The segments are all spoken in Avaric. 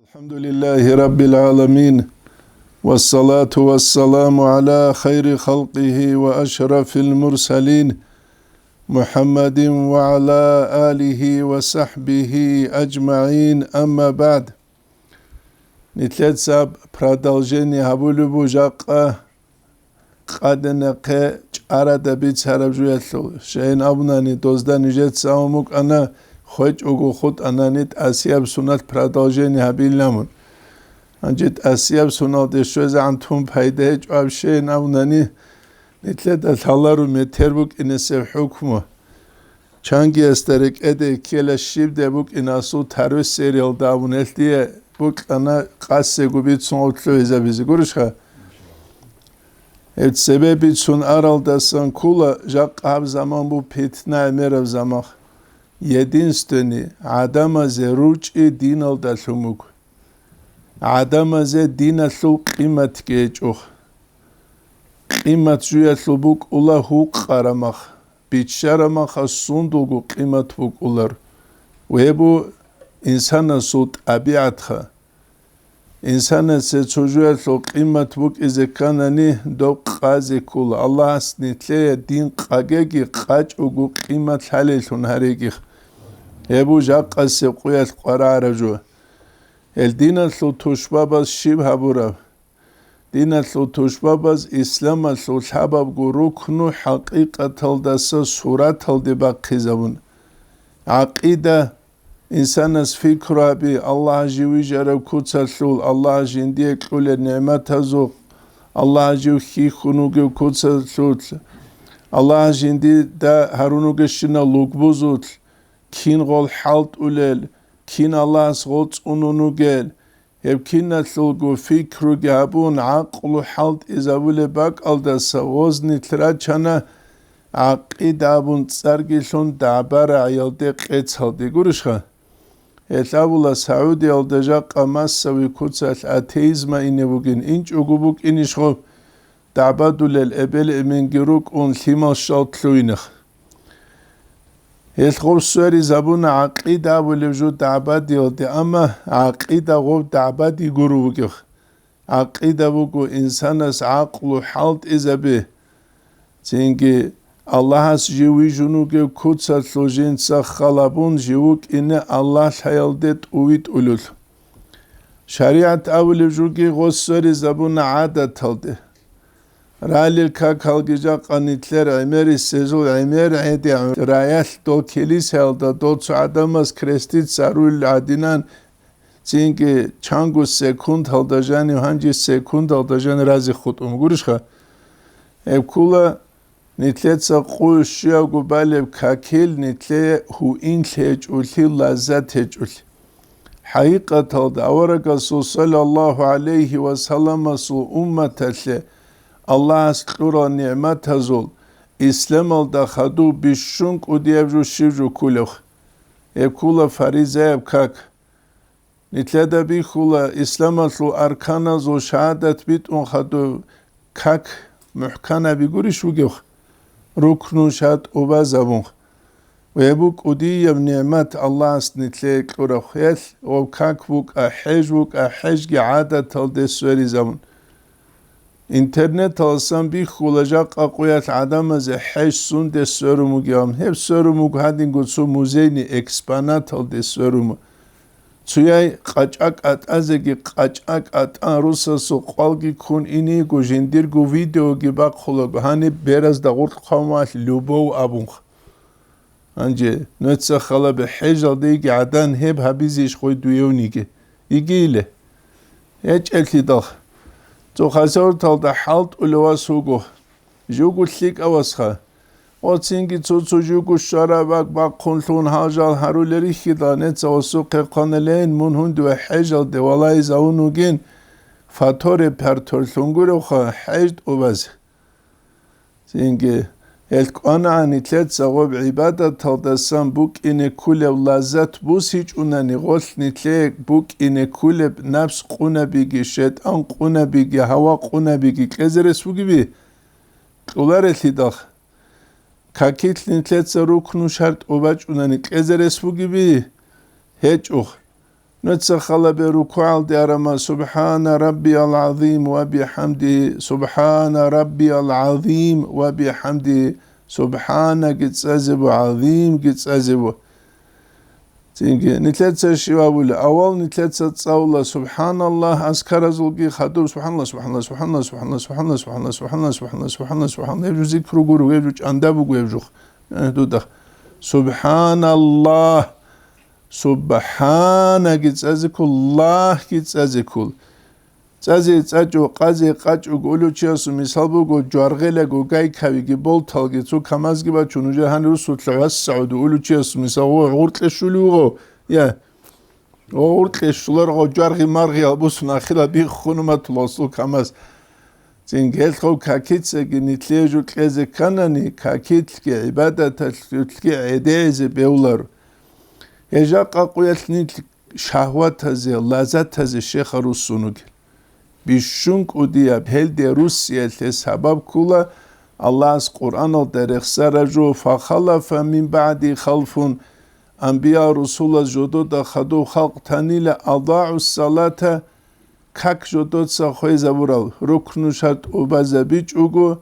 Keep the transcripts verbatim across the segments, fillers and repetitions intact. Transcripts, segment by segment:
الحمد لله رب العالمين، والصلاة والسلام على خير خلقه وأشرف المرسلين، محمد وعلى آله وصحبه أجمعين، أما بعد. Нилъеца продолжение гьабулеб буго жакъа къадинахъе чӀарада бицараб жуялъул. Щайин абунани, дозда нижеца абун букӀана, хвечӀого хутӀанани, тӀасияб суналъ продолжение гьабилин абун. Гьанже тӀасияб суналде щвезегӀан тун пайда гьечӀо аб, щайин абунани, нилъеда лъаларо метер букӀинесеб хӀукму. Чангиясда рекӀеде ккела щибде букӀинасул тарвес сериялда абун, гьелъ дие букьана къасего бицун гъорлъ лъугьизабизе, гурищха? Гьеб цебе бицун аралдасан ккола, жакъа гьаб заман буго питна гӀемераб заман. Единственный, гӀадамазе ручӀи диналдалъун буго. ГӀадамазе диналъул къиматги гьечӀо. Къимат жуялъул букӀула гьукъарамах, биччарамаха сундулго къимат букӀулар. Гьеб бу инсанасул тӀабигӀатха. Инсанасе цо жуялъул къимат букӀизе кканани, доб къазе ккола, Аллагьас нилъее дин къагеги къачӀого къимат лъалеллъун гьарегих. Гьеб бу жакъасеб къуялъ къварагӀараб жо. Гьел диналъул тушбабаз щиб гьабураб? Диналъул тушбабаз исламалъул лъабабго рукну хӀакъикъаталдаса сураталде бахъизабун. ГӀакъида, инсанас фикру гьаби, Аллагь жив вижарав куцалъул, Аллагь жиндие кьулел нигӀматазухъ, Аллагь жив хьихьун вугев куцалъулъ, Аллагь жиндида гьарун вугещинал лугбузулъ, кин гъол хӀалтӀулел, кин Аллагьас гъол цӀунун вугел, гьеб киналъулго фикруги гьабун, гӀакълу хӀалтӀизабулеб бакӀалдаса гъоз нилъ рачана, гӀакъида абун цӀарги лъун дагӀба-рагӀиялде къецалде, гурищха? Гьелъ абула, Саудиялда жакъа массави куцалъ атеизма ине бугин, инчӀого букӀинищ гъоб? ДагӀбадулел эбел-эменги рукӀун лъимал щал лъугьинех. Гьелъ гъоб сверизабуна гӀакъида абулеб жо дагӀбадиялде, амма гӀакъида гъоб дагӀбади гуро вугев. ГӀакъида буго инсанас гӀакълу хӀалтӀизаби, цинги Аллагьас жив вижун вугев куцалъул жинца халабун жив вукӀине Аллагь лъаялде тӀувитӀулел. ШаригӀат абулеб жоги гъос сверизабуна гӀадаталде. Ралел какалги жакъа нилъер гӀемерисезул гӀемер гӀедегӀун раялъ дол келисаялда дол цо гӀадамаз крестица рулел гӀадинан, цинги чанго секундалда жанив гьанже секундалда жан рази хутӀун гурищха? Гьеб ккула Нилъеца къуй щуявго балеб какил нилъее гьуинлъи гьечӀолъи, лаззат гьечӀолъи. ХӀакъикъаталда, аварагасул саллаллагьу гӀалайгьи ва салламасул умматалъе Аллагьас кьурал нигӀматазул исламалда хадув бищун кӀудияб жо щиб жо кколеб? Гьеб ккула фаризаяб как. Нилъеда бихьула исламалъул арканазул шагьадат битӀун хадуб как мухӀканабигурищ вугев? Рукну шартӀ убазабун. Гьеб бу кӀудияб нигӀмат Аллагьас нилъее кьураб хвелъ, гъоб как букӀа, хӀеж букӀа, хӀежги гӀадаталде сверизабун. Интернеталасан бихьула жакъа къуялъ гӀадамазе хӀеж сунде сверун бугеб, гьеб сверун буго гьадинго цо музейный экспонаталде сверун буго. Цояй къачӀа-кӀатӀазеги къачӀа-кӀатӀан русасул къвалги ккун иниго, жиндирго видеоги бахъулаго, гьаниб беразда гъоркь хъван валъ любов абунха. Гьанже нуца халабе хӀежалда йиги гӀадан гьеб гьабизейищ хой дуевниги? Йигийиле? ГьечӀеблъидал. Цо хасавурталда хӀалтӀулев вас вуго. Жуго лъикӀав васха. Оцинги цо-цо жуго щвараб бакӀ бахъунлъун гьал жал гьарулел рихьидал, неца осухъе хъваналейин, мун гьундиве хӀежалде валайзавун вугин, фаторе-партор лъунгуревха хӀеж тӀубазе. Цинги, гьел кӀванагӀан нилъеца гъоб гӀибадаталдасан букӀине ккулеб лаззат бусичӀунани, гъолъ нилъее букӀине ккулеб напс къунабиги, шайтӀан къунабиги, гьава къунабиги кьезе рес бугеби? Кьоларелъидал. Какилъ нилъеца рукну шартӀ убачӀунани кьезе рес бугеби? ГьечӀо. Нуца халабе рукугӀалде арама: «Субхана раббиял гӀазим ва бихӀамдигьи, субхана раббиял гӀазим ва бихӀамдигьи», субханаги цӀазе бу, гӀазимги цӀазе бу. Цинги нилъеца щивабули, авал нилъеца цӀалула субханаллагь, азкаразулги хадуб субханаллагь, субханаллагь, субханаллагь, субханаллагь, субханаллагь, субханаллагь, субханаллагь, субханаллагь, субханаллагь, гьеб жо зикру гуро, гьеб жо чӀанда буго, гьеб жо. Э, дуда. Субханаллагь. Субханаги цӀазе ккол, лагьги цӀазе ккол. ЦӀазе цӀачӀо, къазе къачӀого улев чиясул мисал буго, жваргъелаго гайкавиги болталги цо камазги бачун, уже гьанир русулъа вассагӀуду улев чиясул мисал гъо гъуркье щулев вуго. Я, гъо гъуркье щуларго жваргъи-маргъи гьабусун ахирал биххун уматуласул камаз. Цинги гьелъго какицаги нилъее жо кьезе кканани, какилъги гӀибадаталъулъги гӀедегӀизе бевларо. Гьеб жакъа къуялъ нилъ шагьватазе, лаззатазе щеха руссун ругел. Бищун кӀудияб гьелде руссиялъе сабаб ккола Аллагьас Къуръаналда рехсараб жо: «Фахалафа мин баъди халфун», анбия-русулаз жодода хадуб халкъ танила, «адагӀу салата», как жодоца хвезабурал, рукну шартӀ убазабичӀого,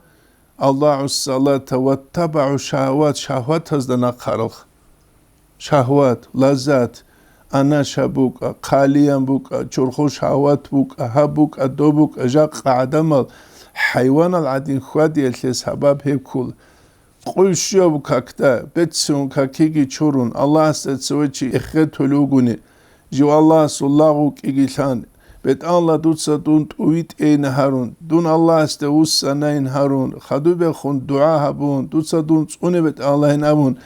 «адагӀу салата ваттабагӀу шагьават», шагьватазда нахъаралха. Шагьват, лаззат, анаша букӀа, хъалиян букӀа, чорхол шагьват букӀа, гьаб букӀа, доб букӀа, жакъа гӀадамал хӀайванал гӀадин хьвадиялъе сабаб гьеб ккола. Къуй щуяб какда, беццун какиги чурун, Аллагьасда цеве чи эхетулев вугони, жив Аллагьасул лагъ вукӀиги лъан, БетӀалла, дуца дун тӀувитӀейин гьарун, дун Аллагьасде вуссанайин гьарун, хадубехун дугӀа гьабун, дуца дун цӀуне, БетӀаллагьин абун,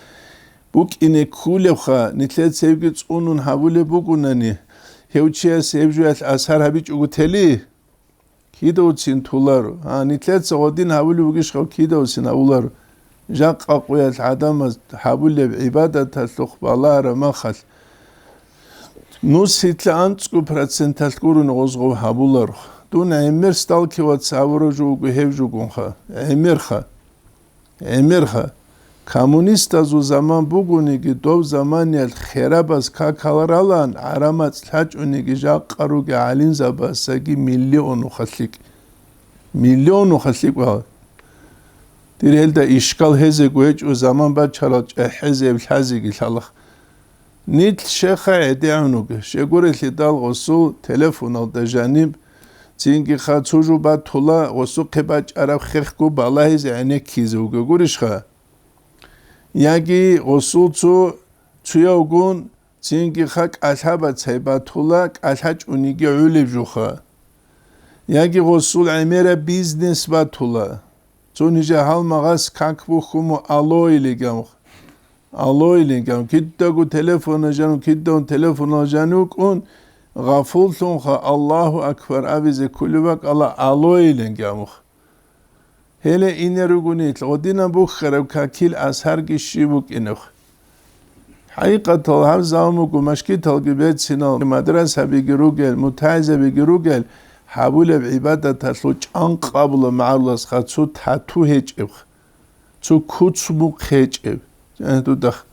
букӀине ккулебха, нилъер цевги цӀунун гьабулеб бугунани, гьев чияс гьеб жоялъ асар гьабичӀого тели? Кидавцин туларо. А, нилъеца гъодин гьабулеб бугищ гьав, кидавцин гьавуларо. Жакъа къуялъ гӀадамаз гьабулеб гӀибадаталъухъ балагьараб махалъ, нус гьитла анцӀго проценталъ гурони гъозгъов гьабуларо. Дун гӀемер сталкиваться гьабурав жо вуго гьев жугунха. ГӀемерха. ГӀемерха. Коммунистазул заман бугониги, дов заманиялъ херабаз какал ралан, гӀарамацӀ лъачӀониги, жакъа ругел гӀалимзабаздаги миллионуха лъикӀ. Миллионуха лъикӀ бала. Дир гьелда ишкал гьезего гьечӀо, заман бачарал чӀехӀезеб лъазеги лъалаха. Нилъ щеха гӀедегӀун вуго. Щегурелъидал гъосул телефоналда жаниб, цинги ха цо жо батула, гъосухъе бачӀараб хехго балагьизе гӀенеккизе вуго гурищха? Яги гъосул цо цуявгун, цинги ха кӀалъа бацай батула, кӀалъа чӀуниги гӀулеб жуха. Яги гъосул гӀемераб бизнес батула. Цо нижа гьалмагъас как бухьуму алойлин гамух. Алойлин гамух. Кидаго телефонал жану, кидавун телефонал жанукӀун, гъафуллъунха Аллагьу акбар абизе кколеб бакӀала алойлин гамух. Гьеле ине ругони, гъодинаб бухьараб какил асарги щиб букӀинеб. ХӀакъикъатал гьаб заман буго, машгиталги берцинал, мадрасабиги ругел, мутагӀилзабиги ругел, гьабулеб гӀибадаталъул чӀанкъабула магӀаруласха цо тату гьечӀеб, цо куц-мухъ гьечӀеб. Э, дудах.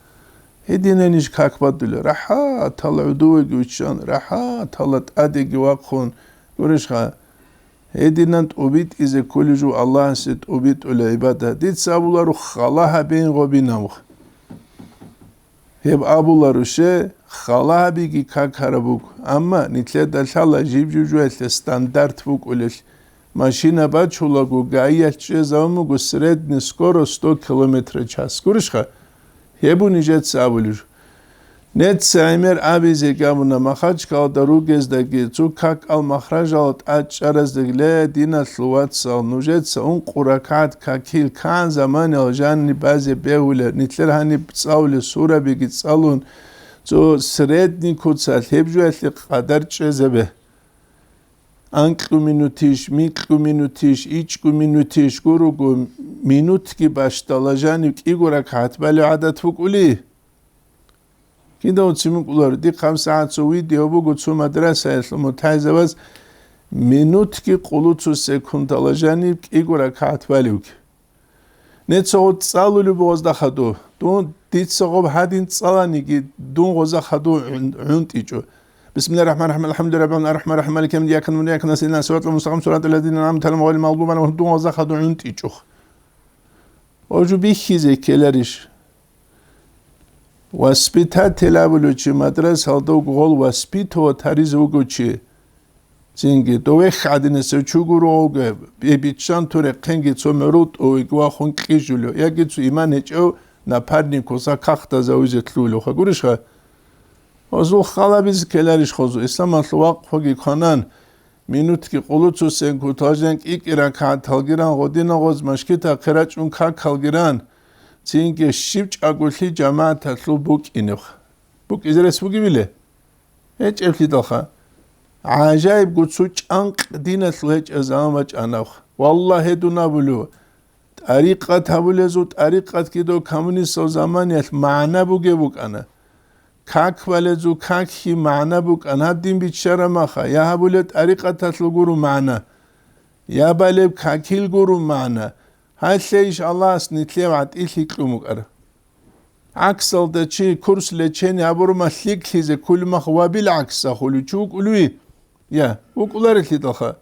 Гьединанищ как батула, рахӀатала гӀодовеги виччан, рахӀатала тӀадеги вахъун, гурищха? Гьединан тӀубитӀизе кколеб жо Аллагьасе тӀубитӀула гӀибадат. Дица абуларо, хала гьабеин гъобинаб. Гьеб абуларо, ще, хала гьабиги как гьараб буго. Амма нилъеда лъала жиб-жиб жоялъе стандарт букӀулелъ. Машина бачулаго, ГАИялъ чӀезабун буго средний скорость сто километров в час. Гурищха? Гьеб нижеца абулеб жо. Неца гӀемер абизе гьабуна, Махачкалада ругездаги, цо какал махражал тӀад чӀараздаги: «Ле, диналъул вацал, нужеца ункъо ракагӀат какил кан заманиял жаниб базе бегьулеб, нилъер гьаниб цӀалулеб сурабиги цӀалун, цо средний куцалъ гьеб жоялъе къадар чӀезабе». Анкьу минутищ, микьу минутищ, ичӀгу минутищ гурого, минутги бащдала жанив кӀиго ракагӀат балев гӀадат букӀули? Кидав цимукӀулар, дихъ гьабсагӀат цо видео буго, цо мадрасаялъул мутагӀилзабаз минутги къулу цо секундала жанив кӀиго ракагӀат балевги. Нецаго цӀалулеб гъозда хадув. Дун, дица гъоб гьадин цӀаланиги, дун гъоза хадув гӀун-, гӀунтӀичӀо. Бисмиллагьир рахӀманир рахӀим. АлхӀамдулиллагьи раббил гӀаламин. АррахӀманир рахӀим. Малики явмиддин. Иякка нагӀбуду ва иякка настагӀин. Сиратал лазина анӀамта гӀалайгьим гъайрил магъдуби гӀалайгьим вала ддаллин. Гьанже дун гъоза хадур гӀунтӀичӀо. Гьожо бихьизе ккеларищ? Воспитатель абулев чи, мадрасалда вуго гъол воспитывать гьаризе вуго чи. Цинги довехь гӀадинасев чи гуро гъовги, бе-, биччан тур рехъенги цо мурул тӀовиги вахун кьижулев, яги цо иман гьечӀев напарникуса кагътазавизе лъугьулевха гурищха? Гьозул халабизе ккеларищ гьозул? Исламалъул вакъфаги кванан, минутги къулуцусенго, тажден кӀикӀи ракагӀаталгиран, гъодинал гъоз машгитахъе рачӀун какалгиран, цинги щиб чӀаголъи жамагӀаталъул букӀиневха. БукӀизе рес бугебиле? ГьечӀеблъидалха. ГӀажаибго цо чӀанкъ диналъул гьечӀеб заман бачӀанаб. Валлагь, гьедун абулев, тӀарикъат гьабулезул тӀарикъатги дов коммунистал заманиялъ магӀна бугеб букӀана. Как балезул какги магӀна букӀана. Гьадин биччарамаха, я гьабулеб тӀарикъаталъул гурун магӀна, я балеб какил гурун магӀна. Гьалъе иш Аллагьас нилъее ватӀилъи кьун букӀар. ГӀаксалда чи курс лечения гьабурма лъикӀлъизе кколеб мах ва бил гӀаксахулев чи вукӀулев? Я, вукӀуларелъидалха.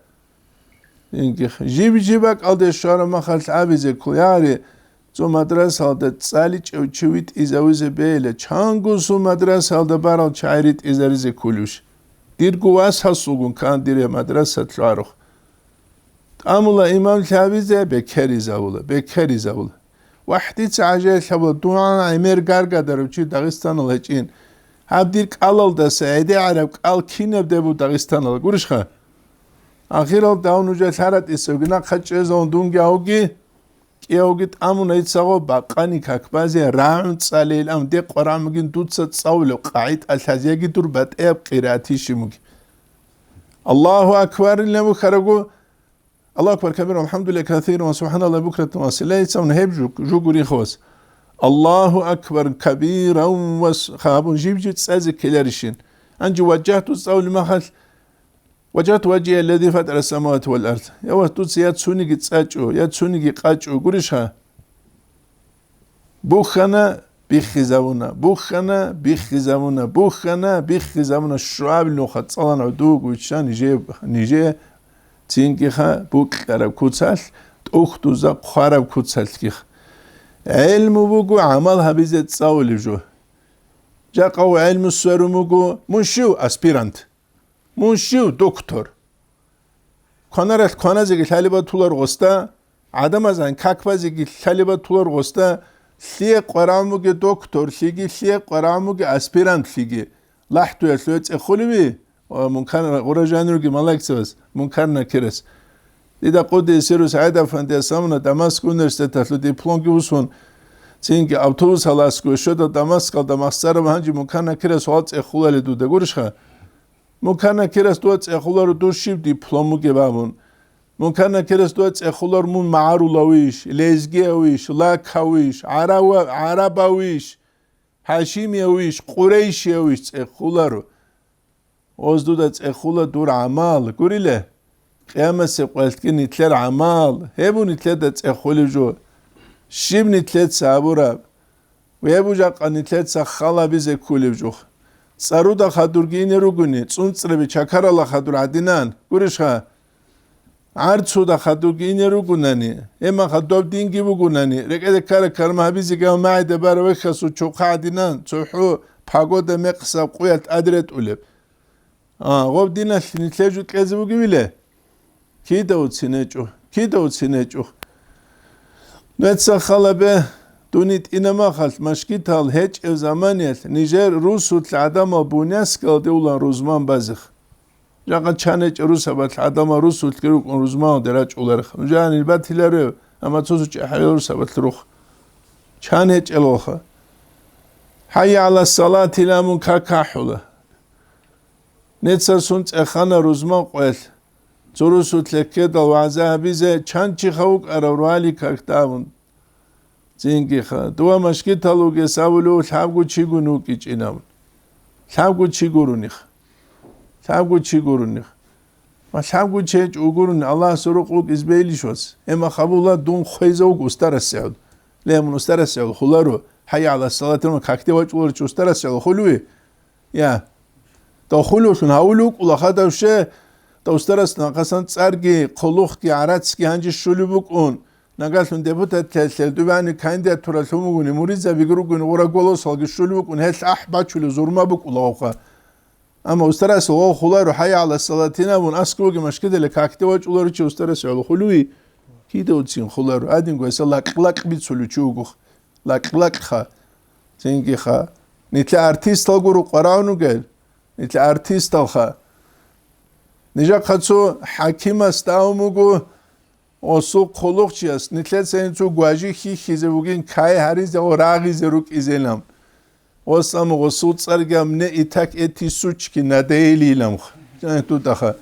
Инги, жиб-жиб бакӀалде щвараб махалъ абизе ккол, ягъари, цо мадрасалда цӀаличӀев чи витӀизавизе бейила, чанго цо мадрасалда барал чагӀи ритӀизаризе кколевищ? Дирго вас гьасулгун кан дире мадраса лъугӀарухъ. ТӀамула имамлъи гьабизе бекеризавула, бекеризавула. Вахь, дица гӀажаиблъи гьабула, дугӀан гӀемер гаргадарав чи Дагъистанал гьечӀин. Гьаб дир кӀалалдаса гӀедегӀараб кӀал кинаб дебу Дагъистанал гурищха? Ахирал дав нужер лъаратӀисавги нахъа чӀезавун дунги авги, кӀиявги тӀамуна ицаго бакъани как базе рагӀун цӀалейилан, де къварамугин дуца цӀалулев къагӀида лъазе яги дур батӀияб къираатищи муги. Аллагьу акбар, ил набухьарагу, Аллагьу акбар кабира, валхӀамдулиллагьи касира, ва субхӀаналлагьи букрата ва асила, ицавна гьеб жуг-, жугурихъ вас. Аллагьу акбар кабира ва с-, хабун жиб-жиб цӀазе ккеларищин. Гьанже ваджагьту цӀалулеб махалъ, ваджагьту важгьия лиллади фатара самавати вал ард. Я вас, дуца я цониги цӀачӀо, я цониги къачӀо, гурищха? Бухьана, биххизавуна, бухьана, биххизавуна, бухьана, биххизавуна, щуабил нуха цӀалан гӀодов гуччан нижее, нижее цинкӀиха букьараб куцалъ, тӀухьдуза хъвараб куцалъгиха. ГӀелму буго, гӀамал гьабизе цӀалулеб жо. Жакъа гӀелму сверун буго, мун щив? Аспирант. Мун щив? Доктор. Кванаралъ кваназеги лъалеб батулар гъосда, гӀадамазан как базеги лъалеб батулар гъосда, лъие къварагӀун бугеб доктор, лъиги лъие къварагӀун бугеб аспирант, лъиги лахӀдуялъуве цӀехолеви, ва Мункар, гъура жанируги малаикзабаз, Мункар-Накирас. Дида къуддиса сирругьу СагӀид-Афандияс абуна, Дамаск университеталъул дипломги усун, цинги автобусаласкуе щведал Дамаскалда махсараб, гьанже Мункар-Накирас гьал цӀехолали дуда, гурищха? Мункар-Накирас дуда цӀехоларо дур щиб диплом бугеб абун. Мункар-Накирас дуда цӀехоларо мун магӀарулавищ, лезгиявищ, лакавищ, гӀарава-, гӀарабавищ, хӀашимиявищ, къурейшиявищ цӀехоларо. Оз дуда цӀехола дур гӀамал, гурила, къиямасеб къоялъги нилъер гӀамал, гьеб нилъеда цӀехолеб жо. Щиб нилъеца гьабураб? Гьеб жакъа нилъеца халабизе кколеб жо. ЦӀаруда хадурги ине ругони, цӀунцӀраби чакарала хадур гӀадинан, гурищха? ГӀарцуда хадурги ине ругунани, гьебмаха доб динги бугунани, рекӀеде ккараб карма гьабизе гьав магӀида бараб вехьасул чохъа гӀадинан, цохӀо пагода мекъсаб къуялъ тӀад ретӀулеб. А, гъоб диналъ нилъер жо кьезе бугевиле? Кида уцинечӀо, кида уцинечӀо. Нуца халабе, дуни тӀинамахалъ машгитал гьечӀев заманиялъ нижер русулъ гӀадамал Буняскалде улан рузман базех. Жакъа чан гьечӀеб русабалъ гӀадамал русулъги рукӀун рузманалде рачӀуларха. Нуж гьанир батиларев, амма цо-цо чӀахӀиял русабалъ рух. Чан гьечӀелалха. ХӀайя гӀала салатила мун какахӀула. Нецасун цӀехана рузман къвелъ. Цо русулъ ккедал вагӀза гьабизе чан чиха вукӀарав ругьали какда абун. Цинги-ха, дова машгитал вугес абулев лъабго чигун вукӀичӀин абун. Лъабго чи гуроних. Лъабго чи гуроних. Ва лъабго чи гьечӀо гурони, Аллагьас рукъ вукӀиз бейлищ вац. Гьебмах абула дун хвеза вуго устарасегӀул. Ле, мун устарасегӀул хуларо, хӀайя гӀала салат, мун какде вачӀуларчи устарасегӀул хулуи? Я. Дов хулулъун гьавулев вукӀула хадавше, дов устарас нахъасан цӀарги, хъулухъги, гӀарацги гьанже щулеб букӀун, нагагьлъун депутатлъиялъе дубани кандидатура лъун бугони, муридзабиги ругони, гъура голосалги щулеб букӀун, гьелъ ахӀ бачулев зурма букӀула гъовха. Амма устарас гъов хуларо, хӀайя гӀала салатин абун, аскӀовги машгидале какде вачӀуларичи устарас гӀоло хулуи, кида уцин хуларо, гьадинго гьесда лакь-лакь бицулев чи вугох, лакь-лакьха, цингиха. Нилъа артистал гуро къварагӀун ругел, нилъа артисталха. Нижахъа цо хӀакимас давун буго, гъосул хъулухъчияс, нилъеца гьенцу гважи хьихьизе вугин, кай гьаризе ва рагъизе рукӀизелан. Гъос аму гъосул цӀарги, мне и так эти сучки надоели иламха. Жаниб тутаха.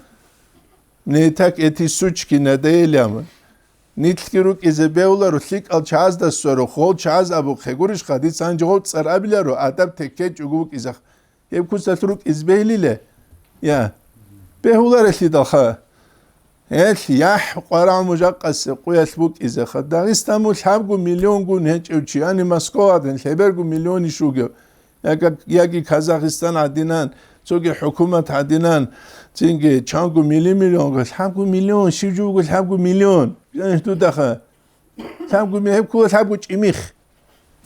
Мне и так эти сучки надоели ама. Нилъги рукӀизе бегьуларо, лъикӀал чагӀазда сверухъ, гъол чагӀаз абухъе гурищха, дица гьанже гъол цӀар абиларо, адаб теккечӀого вукӀизах. Гьеб куцалъ рукӀиз бегьлиле? Я. Бегьуларелъидалха. Гьелъ яхӀ къварагӀ мужакъасе къуялъ букӀизеха. Дагъиста мун лъабго миллионгун гьечӀев чи, яни Москваялден лъеберго миллионищ вугев, яга-, яги Казахстан гӀадинан, цоги хӀукумат гӀадинан, цинги чанго мили-миллионго, лъабго миллион, щив жо вуго лъабго миллион? Жаниб дудаха. Лъабго ми-, гьеб ккола лъабго чӀимих.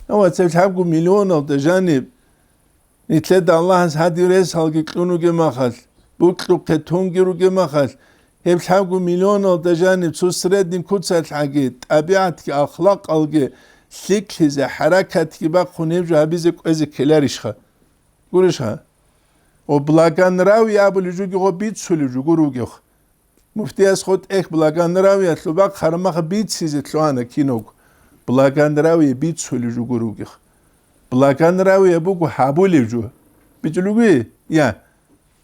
Ава цеб лъабго миллионалда жаниб. Нилъеда Аллагьас гьадин ресалги кьун ругеб махалъ, букьухъе тунги ругеб махалъ, гьеб лъабго миллионалда жаниб цо средний куцалъ гӀаги, тӀабигӀатги, ахлакъалги лъикӀлъизе, хӀаракатги бахъун гьеб жо гьабизе кӀвезе ккеларищха? Гурищха? О, благонравие абулеб жоги гъо бицулеб жо гур вугевха. Муфтияс гъо тӀехь благонравиялъул бахъ гьармагъ бицизе лъугьана киного. Благонравие бицулев жо гур вугев. Благонравие буго гьабулев жо. БичӀулев вугев? Я.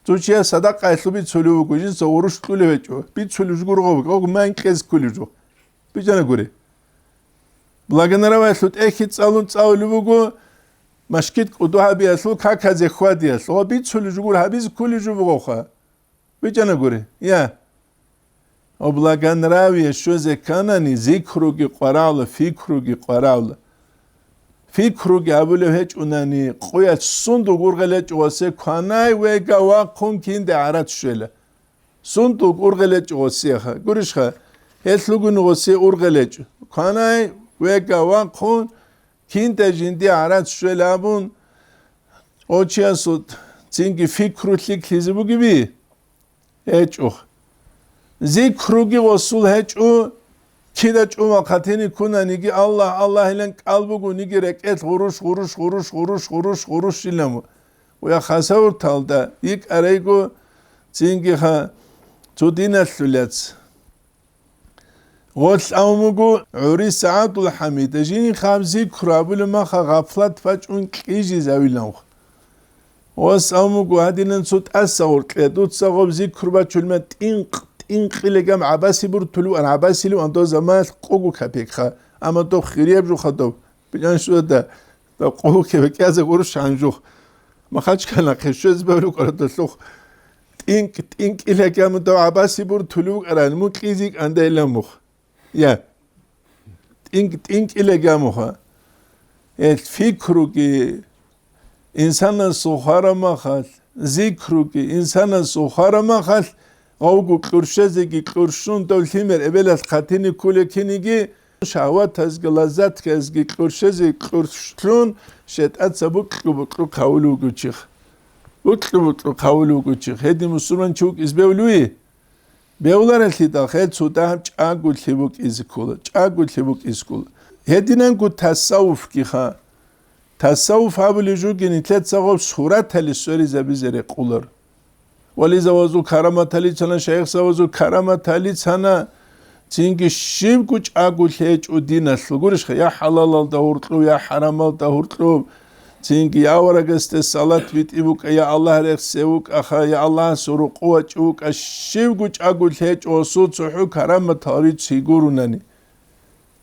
Цо чияс садакъаялъул бицулев вуго, жинца гъурущ кьулев гьечӀо. Бицулев жо гур гъо вуго, гъо ман кьез ккулев жо. БичӀана гури. Благонравиялъул тӀехь цӀалун цӀалулев вуго, машгид кӀуду гьабиялъул каказе хьвадиялъ. Гъо бицулев жо гур гьабизе ккулев жо бугоха. БичӀана гури, я. О, благонравие щвезе кканани, зикруги къварагӀла, фикруги къварагӀла. Фикруги абулев гьечӀунани, къуялъ сундул ургъел гьечӀо гъосе, кванай вега вахъун кинде гӀарац щвела. Сундул ургъел гьечӀо гъосиеха. Гурищха, гьелъ лугун гъосие ургъел гьечӀо. Кванай вега вахъун кинде жинди гӀарац щвела абун, гъо чиясул цинги фикру лъикӀлъизе бугеби? ГьечӀо. Зикруги гъосул гьечӀо, кида чӀумал хъатине ккунаниги, Аллагь, Аллагьилан кӀал бугониги, рекӀелъ гъурущ, гъурущ, гъурущ, гъурущ, гъурущ, гъурущ илан. Ва я хасавурталда йикӀарайго, цинги ха-, цо диналъул яц. Гъолъ авмуго гӀури СагӀадул ХӀамида, жинхъаб зикру абулеб маха гъафлат бачӀун кьижизавиланха. Ос авмуго гьадинан цо тӀаса гъоркье, дуца гъоб зикру бачулма тӀинкъ, тӀинкъилегам гӀабаси буртулев ан, гӀабасилев ан дов заманалъ къого капекха, амма дов хирияб жуха дов. Билан шуда, да, къулухъе бекӀазе гъурущ гьанжух. Махачкалахъе щвезаб рукӀарадалъухъ. ТӀинкӀ-, тӀинкӀила гамуда гӀабаси бур тулув кӀаран, мукьизи кӀандайла мух. Я. ТӀинкӀ-, тӀинкӀила гамуха. Эл фикруги, инсанасул хварамахалъ, зикруги, инсанасул хварамахалъ, гъавгу кьурщезеги кьурщун, дов лъимер эбелалъ хъатине ккуле киниги, шагьватазги лаззатгазги кьурщезе кьурщлъун, шетӀаца букьу-букьу хъавулев вуго чихъ. Букьу-букьу хъавулев вуго чихъ. Гьедин мусулман чи вукӀиз бевлуи? Бевларалъидал хел цо дагьаб чӀаголъи букӀизе ккола, чӀаголъи букӀизе ккола. Гьединанго тасаввуфгиха. Тасаввуф абулеб жоги нилъеца гъоб суратали сверизабизе рекъолар. Вализавазул караматали цана, шайихзавазул караматали цана, цинги щибго чӀаголъи гьечӀо диналъул. Гурищха, я хӀалалалда гьуркьув, я хӀарамалда гьуркьув, цинги я аварагасде салат битӀи букӀа, я Аллагь рехсе вукӀаха, я Аллагьасул рукъу вачӀи вукӀа, щибго чӀаголъи гьечӀо гъосул цохӀо караматал рицци гурунани.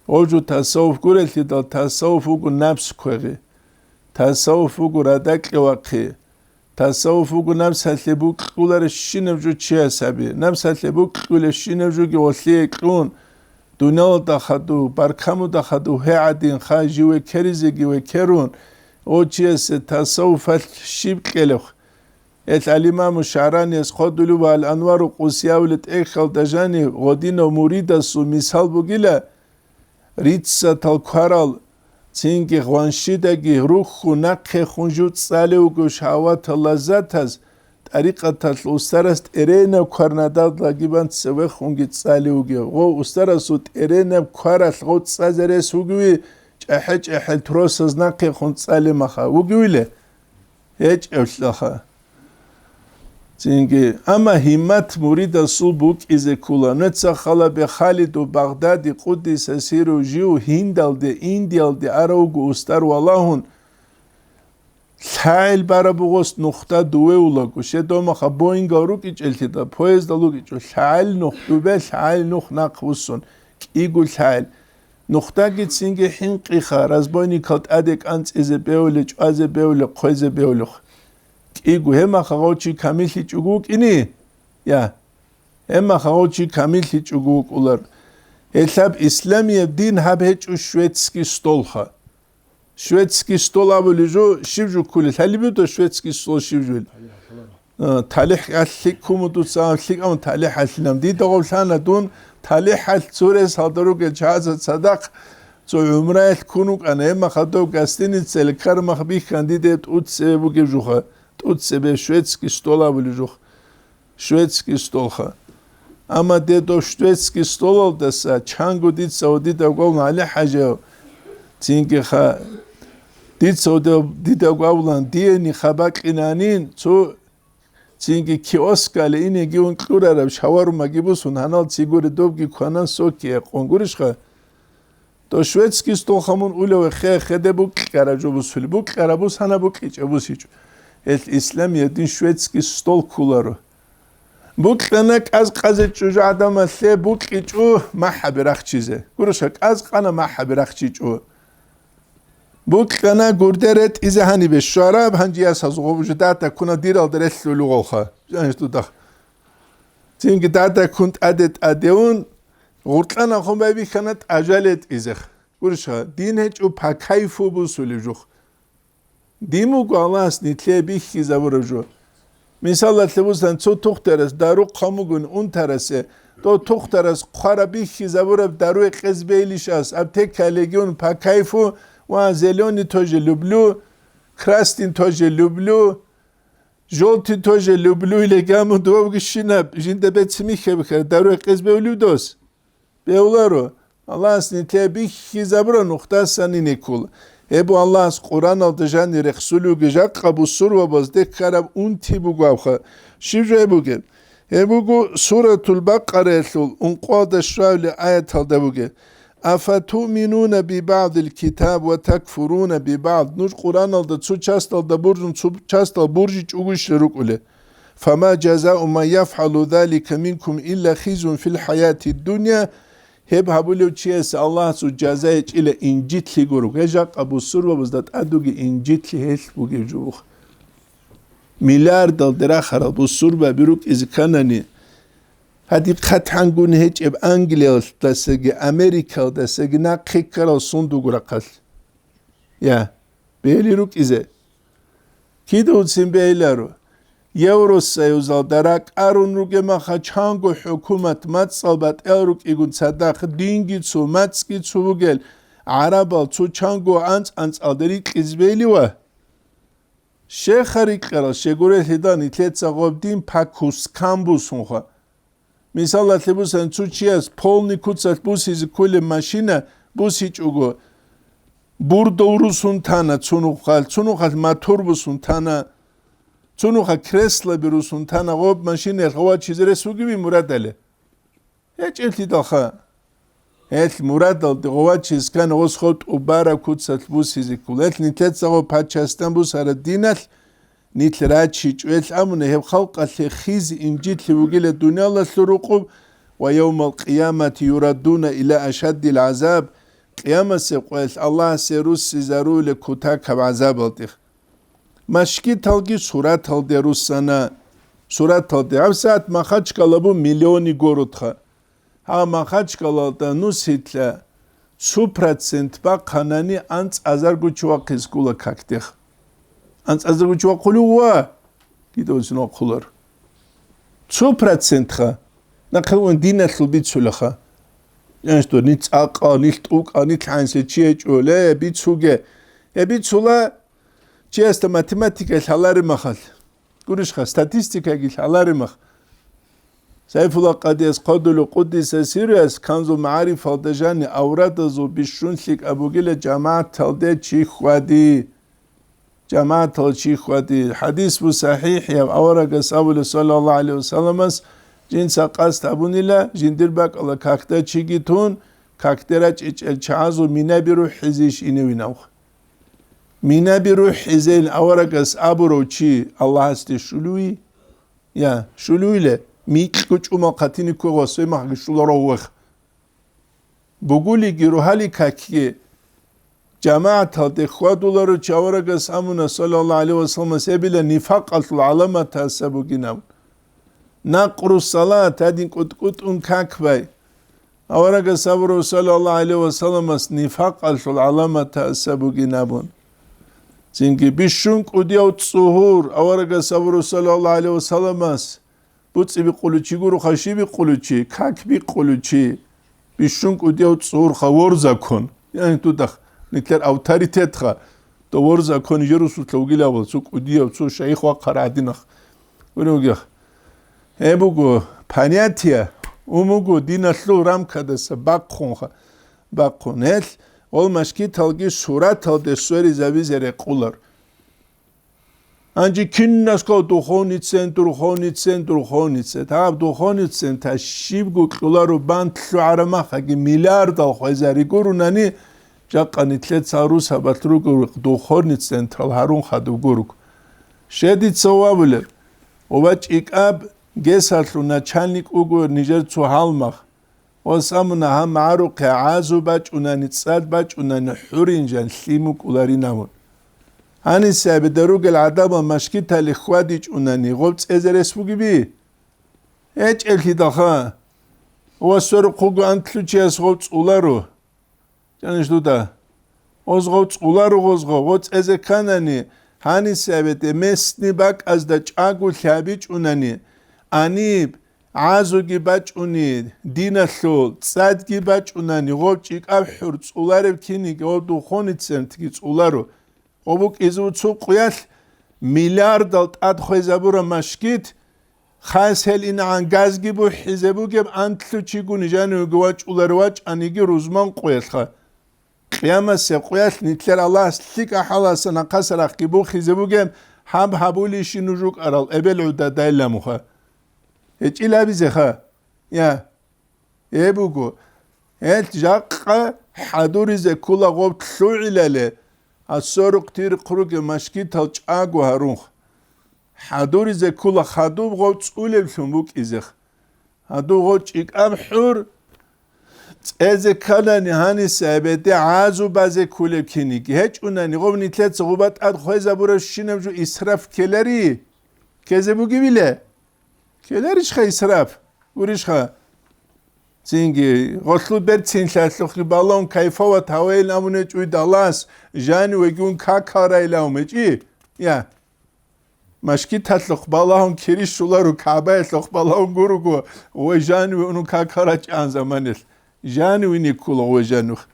Гъожу тасаввуф гурелъидал, тасаввуф вуго напс квегъи. Тасаввуф вуго радакье вахъи. Тасаввуф вуго напсалъе букьуларебщинаб жо чияс гьаби. Напсалъе букьулебщинаб жоги гъолъие кьун, дуниялалда хадув, баркамуда хадув гье гӀадин хай жив векеризеги векерун, гъо чиясе тасаввуфалъ щиб кьелеб? Гьел алимаму ШагӀраниялъ хъодулев ва Ал-Анвару Къудсиявли тӀехьалда жанив гъодинав муридасул мисал бугила, риццатал кварал, цинги гъванщидаги рухьун нахъехун жуцӀцӀалев вуго шагьаватал лаззатаз, тӀарикъаталъ устарас тӀеренаб квар надалдагибан цевехунги цӀалев вугев. Гъов устарасул тӀеренаб кваралъ гъов цӀазарес вугеви, чӀахӀи-чӀахӀил тросаз нахъехун цӀалеб маха вугевиле? ГьечӀевлъаха. Цинги, амма гьиммат муридасул букӀизе ккола. Нуца халабе Халиду Багъдади къуддиса сиру жив Гьиндалде, Индиялде аравго устар валагьун, лъагӀел бараб бугъос нухда дуве улаго, щедомаха Боингал рукӀичӀеллъида, поездал рукӀичӀо, лъагӀел нух дубе, лъагӀел нух нахъ вуссун, кӀиго лъагӀел. Нухдаги цинги хӀинкъиха, разбойникал тӀаде кӀанцӀизе бевли, чӀвазе бевли, хъвезе бевлихъ. КӀиго гьемаха гъов чи камиллъичӀого вукӀине? Я. Гьемаха гъов чи камиллъичӀого вукӀулар. Гьелъаб исламияб дин гьаб гьечӀо шведский столха. Шведский стол абулеб жо щиб жо кколел? Гьалиб буго шведский стол щиб жо? А, талихӀ лъикӀ кумудуца лъикӀав талихӀ гьалъилан. Дида гъов лъана дун талихӀалъ цо рес гьалда ругел чагӀазда цадахъ цо гӀумраялъ ккун вукӀана. Гьеб махадав гостиницаялъ кармах бихьан диде тӀуцебе бугеб жуха. ТӀуцебе шведский стол абулеб жух. Шведский столха. Амма дедов шведский столалдаса чанго дица ва дида гвав ГӀали ХӀажияв, цинги ха, дица ва дида гвавлан диени хабакьинанин, цо цинги киоскали инеги ун кьурараб шаварумаги бусун, гьанал цигури добги кванан соки гьекъон гурищха? То шведский стол хамун улев хе-, хеде букьараб жо бусулеб, букьараб бус гьана букьичӀеб бусичӀо. Гьел исламияб дин шведский стол кколаро. Букьана кӀаз-кӀазе чӀужу гӀадамалъе букьичӀо махӀаби рахчизе. Гуроша, кӀаз къана махӀаби рахчичӀо. Букьана гурде ретӀизе гьанибе щвараб, гьанже ясазул гъоб жо дада ккуна диралда релълъулев гъолха. Жаниш дудах. Цинги дада ккун тӀаде тӀадеун, гъуркьанахун байбихьана тӀажал ретӀизех. Гурищха, дин гьечӀо по кайфу бусулеб жух. Дин буго Аллагьас нилъее бихьизабураб жо. Мисалалъе бусани, цо тухтарас дару хъван бугони унтарасе, дов тухтарас хъвараб бихьизабураб дару гьекъезе бегьилищ ас, аптекалъе гьун по кайфу ва зелёный тоже люблю, красный тоже люблю, желтый тоже люблю, или гамун довги щинаб, жинда бецин михьаб хьар, дару гьекъезе бегьулев дос? Бегьуларо. Аллагьас нилъее бихьизабура нухдасан ине ккола. Гьеб Аллагьас Къураналда жани рехсулевги жакъа бусурбабазде ккараб унти бугебха. Щиб жо гьеб бугеб? Гьеб буго Суратул Бакъараялъул ункъоялда щвабилеб аяталда бугеб: «Афатуъминуна бибагӀдил китаб ва такфуруна бибагӀд». Нуж Къураналда цо часталда буржун, цо частал буржичӀогойищ рукӀулеб? «Фама жазау ман яфгӀалу залика минкум илла хизюн фил хӀаяти дунья». Гьеб гьабулев чиясе Аллагьасул жаза гьечӀила инжитлъи гуро. Гьеб жакъа бусурбабазда тӀадуги инжитлъи гьелъ бугеб жо бух. Миллиардалде рахарал бусурбаби рукӀизе кканани, гьадиб хъатгӀангун гьечӀеб Англиялдасаги Америкалдасаги нахъе ккарал сундук рахъалъ. Я, бегьли рукӀизе. Кида уцин бегьиларо? Евросоюзалда ракӀарун ругеб маха чанго хӀукумат мацӀал батӀиял рукӀигун цадахъ динги цо, мацӀги цо бугел гӀарабал цо чанго анцӀ-анцӀалда рикьизе бегьилива? Щеха рикьарал щегурелъидал нилъеца гъоб дин по кускам бусунха. Мисалалъе бусани, цо чияс полный куцалъ бусизе кколеб машина бусичӀого, бурдов русун тана цунухъалъ, цунухъалъ мотор бусун тана, цунухъа креслоби русун тана, гъоб машинаялъ гъовачизе рес вугеви мурадали? ГьечӀелъидалха. Гьелъ мурадалде гъовачиз ккани гъос гъов тӀубараб куцалъ бусизе ккола. Гьелъ нилъеца гъов пачастан бусараб диналъ нилъ рачичӀо. Гьелъ абуна гьеб халкъалъе хиз инжитлъи вугила дуниялалъул рукъуб: «Ва явмал къиямати юраддуна иля ашаддил гӀазаб». Къиямасеб къоялъ Аллагьасе руссизарулеб кутакаб гӀазабалдихъ. Машгиталги сураталде руссана. Сураталде. ГьабсагӀат Махачкала бу миллионный городха. Гьаб Махачкалалда нусилъа цо процент бахъанани анцӀазарго чи вахъизе ккола какдех. АнцӀазарго чи вахъулев ва? гидовцин вахъулар. Цо процентха, нахъе ван диналъул бицулаха. Яншдур, нилъ цӀакъа, нилъ тӀукӀа, нилъ хӀансе чи гьечӀо, ле, бицуге. Гьеб бицула чиясда математика лъалари махал. Гурищха, статистикаги лъалари мах. Сайфулла Къадияс хъодулев къуддиса сирруяс Канзул МагӀарифалда жани аврадазул бищун лъикӀаб бугила жамагӀаталде чи хьвади. ЖамагӀатал чи хьвади. ХӀадис бу сахӀихӀ, я аварагас абула, саллаллагьу гӀалайгьи ва салламас, жинца къасд гьабунила, жиндир бакӀалда какда чиги тун, какде рачӀичӀел чагӀазул минаби рухӀизейищ иневинавха. Минаби рухӀизейин аварагас абурав чи Аллагьасде щулуй? Я, щулуйле, микьго чӀумал хъатине кквегъасве махги щуларав вех. Бугулиги рухӀали какги, жамагӀаталде хьвадуларо чи аварагас амуна, саллаллагьу гӀалайгьи ва салламас, гьебила нифакъалъул гӀаламатаса бугинаб. Накъру салат, гьадин кӀутӀ-кӀутӀун как бай. Аварагас абурав, саллаллагьу гӀалайгьи ва салламас, нифакъалъул гӀаламатаса бугин абун. Цинги бищун кӀудияв цӀугьур, аварагас абурав, саллаллагьу гӀалайгьи ва салламас, буцӀи бикъулев чи гуроха, щиб бикъулев чи, как бикъулев чи, бищун кӀудияв цӀугьурха вор закон. Яни тудах, нилъер авторитетха, то вор закон жер русулъа вугилавал, цо кӀудияв, цо шайих вахъар гӀадинах. Гури вугех. Гьеб буго понятие, ун буго диналъул рамкадаса бахъунха, бахъун. Гьелъ гъол машгиталги сураталде сверизабизе рекъулар. Гьанже кинаскал духовный центр, духовный центр, духовный центр. Гьаб духовный центр щибго кьоларо бантлъу гӀарамахаги миллиардал хвезари гурунани, жакъа нилъеца русабалъ руго духовный централ гьарун хадуб гуруг. Щедица вавулеб, ва чӀикӀаб гесалъул начальник вуго нижер цо гьалмагъ. Ва самуна гьаб магӀарухъе гӀазу бачӀунани, цӀад бачӀунани, хӀурин жан лъимукӀуларинавун. Гьаниса абида ругел гӀадамал машгитали хьвадичӀунани гъоб цӀезе рес бугеби? ГьечӀеблъидалха. Ва сверухъ вуго антлъучияс гъов цӀуларо. Жаниш дуда. Гъоз гъов цӀуларо гъоз гъов, гъо цӀезе кканани, гьаниса абида местный бакӀазда чӀаголъи гьабичӀунани, аниб, гӀазуги бачӀуни, диналъул цӀадги бачӀунани, гъов чӀикӀаб хӀур цӀуларев киниги, гъов духовный центрги цӀуларо. Гъов букӀизе цо къуялъ миллиардал тӀад хвезабураб машгит, хас гьел инагӀан газги бухӀизе бугеб антлъу чигуни жанивеги вачӀуларо вачӀаниги рузман къуялъха. Къиямасеб къуялъ нилъер Аллагьас лъикӀа хӀаласа нахъаса рахъги бухизе бугеб, гьаб гьабулищи нуж рукӀарал эбел гӀуда дайламуха. ГьечӀил абизеха. Я. Гьеб буго. Гьел жакъа хӀадуризе ккола гъоб лъугӀилале, асорухъ тирихъ ругеб машгитал чӀаго гьарунх. ХӀадуризе ккола хадуб гъов цӀулеблъун букӀизех. Гьадув гъо чӀикӀаб хӀур цӀезе кканани гьаниса гьебеде гӀазу базе ккулеб киниги гьечӀунани, гъов нилъеца гъуба тӀад хвезабурабщинаб жо исраф ккелари? Ккезе бугебиле? Ккеларищха исраф? Гурищха? Цинги, гъолъул берцинлъалъухъги балагьун кайфават гьавейилан абун гьечӀо далас, жанивеги ун какарайилан гьечӀи? Я. Машгиталъухъ балагьун кири щоларо, КагӀбаялъухъ балагьун гурого, ва жаниве унун какарачӀан заманилъ. Жаниве никкула ва жанух.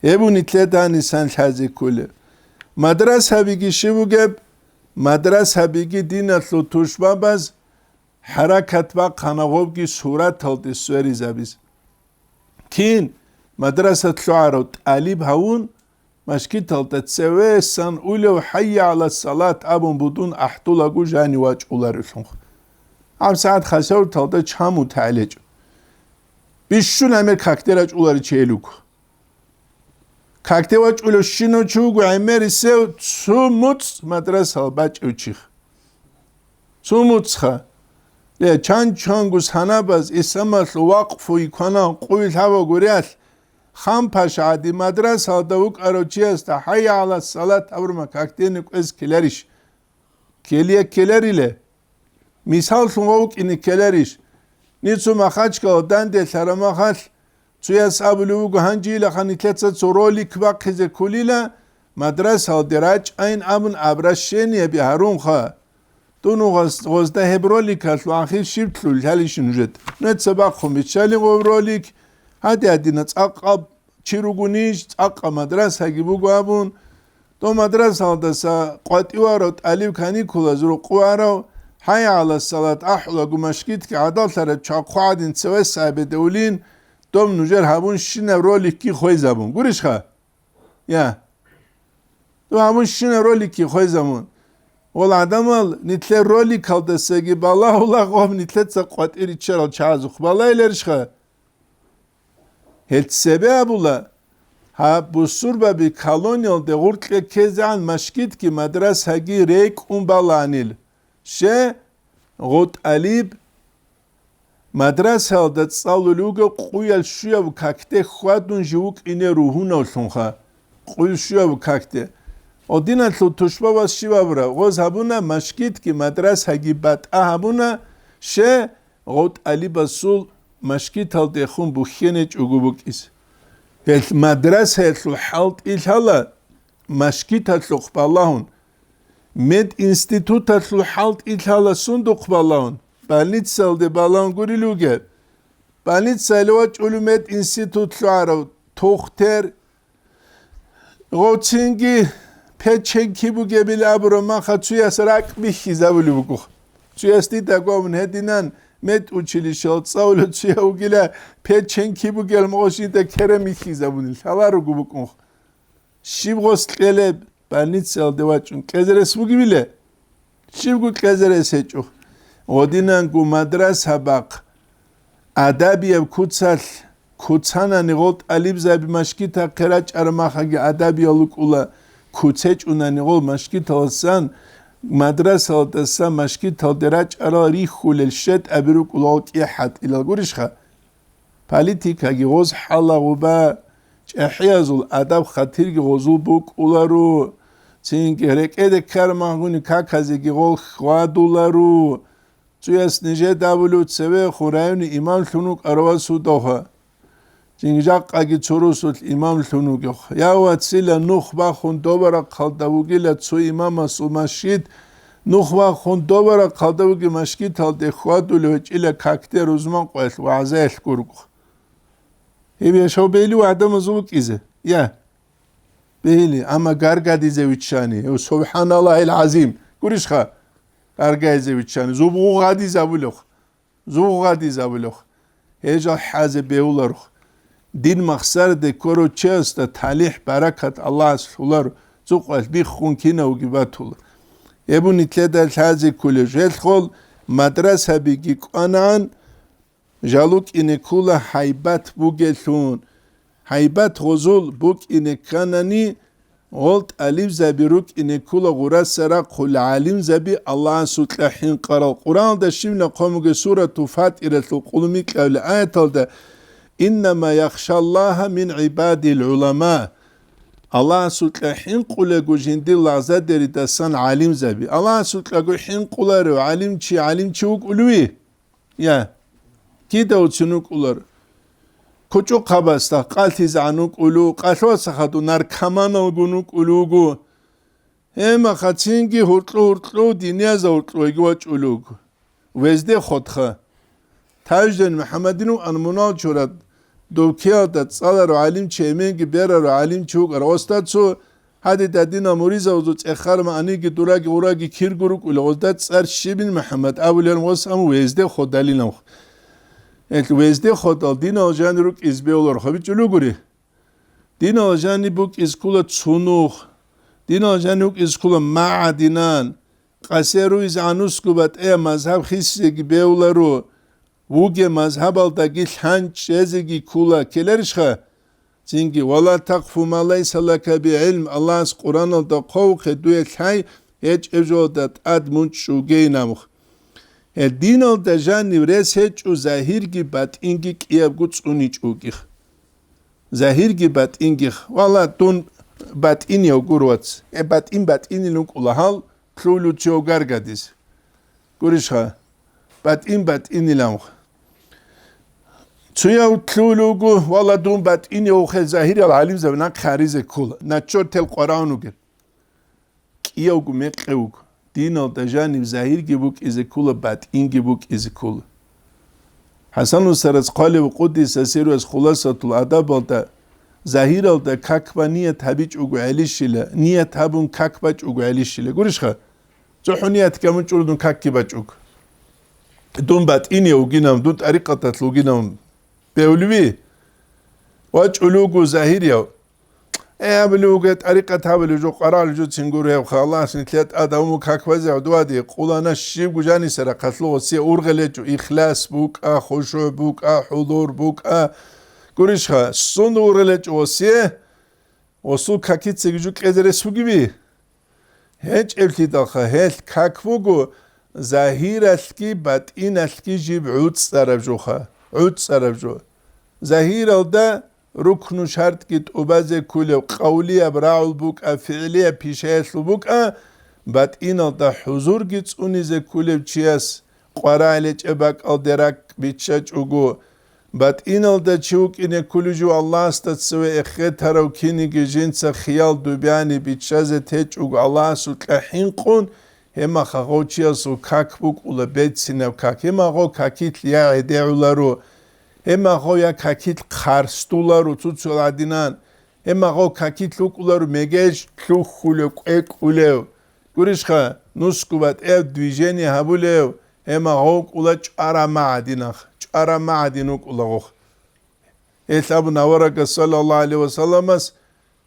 Гьеб уни лъеданисан лъазе кколеб. Мадрасабиги щив бугеб? Мадрасабиги диналъул тушбабаз хӀаракат бахъана гъобги сураталде сверизабиз. Кин мадраса лъугӀарав тӀалиб гьавун, машгиталда цевесан улев «ХӀайя гӀала салат» абун будун ахӀдулаго жани вачӀуларевлъунха. ГьабсагӀат хасавурталда чаму тагӀлечӀо. Бищун гӀемер какде рачӀуларичи гьелуго. Какде вачӀулев щинав чи вуго гӀемерисев цо муцӀ мадрасал бачӀев чих. Цо муцӀха. Ле, чан-чангу санабаз исламалъул вакъфу йикванан къуй лъабагурелъ, хан пашгӀади мадрасалда вукӀарав чиясда «ХӀайя гӀала салат» абурма какде никъвез ккеларищ? Ккелие ккелариле. Мисаллъун вавкӀине ккеларищ? Ницо Махачкала данде лъарамахалъ цуяс абулев вуго, гьанжеилаха нилъеца цо ролик бахъизе кколила, мадрасалде рачӀайин абун обращениеби гьарунха. Дун гъоз-, гъозда гьеб роликалъул ахир щиб лъул лъалищ нужед? Нуца бахъун биччали гъоб ролик, гьади-гьадина цӀакъаб чи ругунищ, цӀакъа мадрасаги буго абун, дов мадрасалдаса къватӀиварав тӀалиб каникулаз рукъуварав, хӀайя гӀала салат ахӀулаго машгитги гӀадалъараб чвахъ гӀадин цеве сабедавлин, дов нужер гьабун щинаб роликги хвезабун. Гурищха? Я. Дов гьабун щинаб роликги хвезабун. Вал гӀадамал нилъер роликалдасаги балагьула гъоб нилъеца къватӀир риччарал чагӀазухъ балайиларищха? Гьел цебе абула, гьаб бусурбаби колониялде гъоркье ккезегӀан машгитги мадрасаги рекӀун баланил. Ще, гъо тӀалиб мадрасаялда цӀалулев вуго къуял щуяб какде хьвадун жив вукӀине ругьунавлъунха. Къуял щуяб какде. Гъодиналъул тушбабаз щиб абура, гъоз гьабуна машгитги мадрасаги батӀа гьабуна, ще, гъов тӀалибасул машгиталдехун бухьенечӀого букӀиз. Гьел мадрасаялъул хӀалтӀи лъала машгиталъухъ балагьун, мединституталъул хӀалтӀи лъала сундухъ балагьун, больницалде балагьун гурил вугеб. Больницаялъ вачӀулев мединститут лъугӀарав тухтер, гъовцинги печеньки бугебил абураб маха цуяс ракӀ бихьизабулеб буго. Цуяс дида гомун гьединан медучилищал цӀалулев цуя вугила, печеньки бугел мугъ жинда керен бихьизабуни лъала руго букӀунх. Щиб гъос кьелеб больницаялде вачӀун кьезе рес бугебиле? Щибго кьезе рес гьечӀо. Гъодинанго мадраса бахъ. Адабияб куцалъ, куцанани гъол тӀалибзаби машгитахъе рачӀараб махаги адабиял рукӀула, куцечӀунани гъол машгиталасан, мадрасалдаса машгиталде рачӀарал рихьулел щетӀаби рукӀула гъол кӀихӀатӀилал гурищха? Политикаги гъоз хӀалагъуба, чӀехӀиязул адаб-хатирги гъозул букӀуларо, цинги рекӀеде ккараб махгуни каказеги гъол хьвадуларо. Цуяс нижеда абулев цевехун райони имамлъун вукӀарав ва судавха. Цинги жакъаги цо росулъ имамлъун вугевха. Я вацила, нух бахун добарахъалда вугила цо имамасул машгид, нух бахун добарахъалда вуги машгиталде хьвадулев гьечӀила какде рузман къвелъ вагӀзаялъ гургу. Гьеб яшав бегьилив гӀадамазул вукӀизе? Я. Бегьили, амма гаргадизе виччани, гьев, субхӀаналлагьил гӀазим, гурищха? Гаргадизе виччани, зубгъу гъадизабулев. Зубгъу гъадизабулев. Гьежал хӀазе бегьуларо. Дин махсараде ккорав чиясда талихӀ, баракат Аллагьас лъоларо, цӀукъалъ биххун кинавги батула. Гьеб нилъеда лъазе кколеб, желхъол мадрасабиги кӀванагӀан, жал рукӀине ккола гьайбат бугелъун. Гьайбат гъозул букӀине кканани, гъол тӀалибзаби рукӀине ккола гъураса рахъул гӀалимзаби Аллагьасукьа хӀинкъарал. Къуръаналда щиб нахъомуге сурату ФатӀиралъул къулумикьабил аяталда: «Иннама яхшаллагьа мин гӀибадил гӀулама». Аллагьасукьа хӀинкъулего жиндир лагъзадеридасан гӀалимзаби. Аллагьасукьаго хӀинкъуларев гӀалимчи, гӀалимчи вукӀулев? Я, кидавцин вукӀулар. КучӀухъабасда къалъизегӀан вукӀулев, къалъуса хадув наркоманалгун вукӀулев вуго. Гьемахъа цинги гьуркьу-гьуркьу диниязда гьуркьуги вачӀулев вуго. Везде ходха. Таждин МухӀаммадин вукӀан мунал чурад, дов киялда цӀаларав гӀалимчи, эменги берарав гӀалимчи вукӀарав. Гъосда цо гьадин дадинал муридзабазул цӀехарма аниги дураги гъураги кирго рукӀула, гъозда цӀар щибин МухӀаммад абулел гъос, амма везде ходалилан. Гьел везде ходал динал жанир рукӀиз бегьулар хабичӀулугури. Динал жаниб букӀиз ккула цунух. Динал жаниб букӀиз ккула магӀадинан. Къасе руйз гӀанусго батӀея мазгьаб хисизеги бегьуларо. Вуге мазгьабалдаги лъан чӀезеги ккула, ккеларищха? Цинги: «Ва ла такъфу ма лайса лака би гӀилм», Аллагьас Къуръаналда хъвавухъе дуе лъай гьечӀеб жоялда тӀад мунчӀугейин абухъ. Гьел диналда жанив рес гьечӀо, загьирги батӀинги кӀиябго цӀуничӀогих. Загьирги батӀингих. Валла, дун батӀинияв гур, вац. Э, батӀин батӀинил вукӀула гьал, лъулев чи вуго гаргадиз. Гурищха, батӀин батӀинилан. Цуяв лъулев вуго, валла, дун батӀинев вухъе, загьириял гӀалимзаби нахъе гьаризе ккола. Начор тел къвараун вугел. КӀиявго мекъи вуго. Диналда жаниб загьирги букӀизе ккола, батӀинги букӀизе ккола. ХӀасан устарас хъвалев, къуддиса сирругьу, Хуласатул Адабалда, загьиралда как бан ният гьабичӀого гӀелищила, ният гьабун как бачӀого гӀелищила. Гурищха? ЦохӀо ният гьабун чӀула дун какги бачӀого. Дун батӀине вугинав, дун тӀарикъаталъ вугинав. Бевлви ва чӀулугу загьирияв. Э, абулев вуго, тӀарикъат гьабулев жо, къварагӀулев жоцин гуро гьеб, халас, нилъер тӀадаму как базе гӀодоваде, къулана щибго жаниса рахъалъугъосие ургъел гьечӀо, ихлас букӀа, хушугӀ букӀа, хӀузур букӀа. Гурищха, сун ургъел гьечӀо осие, осул какицаги жо кьезе рес бугеби? ГьечӀеблъидалха гьелъ как буго, загьиралъги батӀиналъги жиб гӀуцӀараб жоха, гӀуцӀараб жо. Загьиралда рукну шартӀги тӀубазе кколев, къавлияб рагӀул букӀа, фигӀлияб пишаялъул букӀа, батӀиналда хӀузурги цӀунизе кколев чияс къварагӀел гьечӀеб бакӀалде ракӀ биччачӀого, батӀиналда чи вукӀине кколев жо Аллагьасда цеве эхетарав киниги жинца хиял дубяни биччазе течӀого Аллагьасукьа хӀинкъун, гьемахъа гъов чиясул как букӀула, бецинаб как, гьемагъо какилъ я гӀедегӀуларо, гьемагъо я какилъ хъарсдуларо цуцул гӀадинан, гьемагъо какилъ вукӀуларо мегеж лъухьулев, кӀвекӀулев. Гурищха, нусго батӀияб движение гьабулев, гьемагъо вукӀула чӀварамагӀадинах, чӀварамагӀадин вукӀула гъох. Гьелъ абун аварагас, саллаллагьу гӀалайгьи вассаламас,